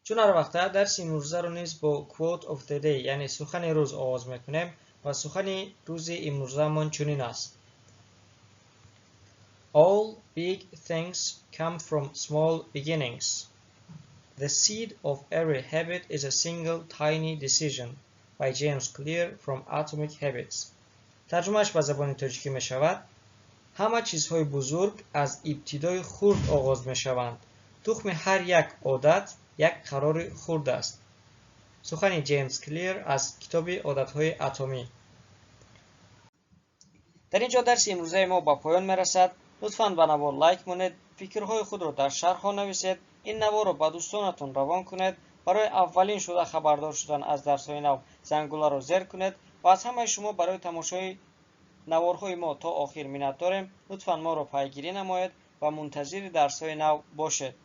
Чун ҳар вақта, дарси имрӯзаро низ бо Quote of the Day, яъне сухани рӯз оғоз мекунем ва сухани рӯзи имрӯзаамон чунин аст: All big things come from small beginnings. The seed of every habit is a single tiny decision. By James Clear from Atomic Habits. Тарҷумааш ба забони тоҷикӣ мешавад: ҳама чизҳои бузург аз ибтидои хурд оғоз мешаванд. Тухми ҳар як одат як қарори хурд аст. Сухани Ҷеймс Клир аз китоби «Одатҳои атомӣ». Дар ин ҷо дарси имрӯзаи мо ба поён мерасад. Лутфан ба навор лайк монед, фикрҳои худро дар шарҳҳо нависед, ин наворро ба дӯстонатон равон кунед. Барои аввалин шуда хабардор шудан аз дарсҳои нав зангуларо зер кунед ва аз ҳамаи шумо барои тамошои наворҳои мо то охир миннатдорем. Лутфан моро пайгирӣ намоед ва мунтазири дарсҳои нав бошед.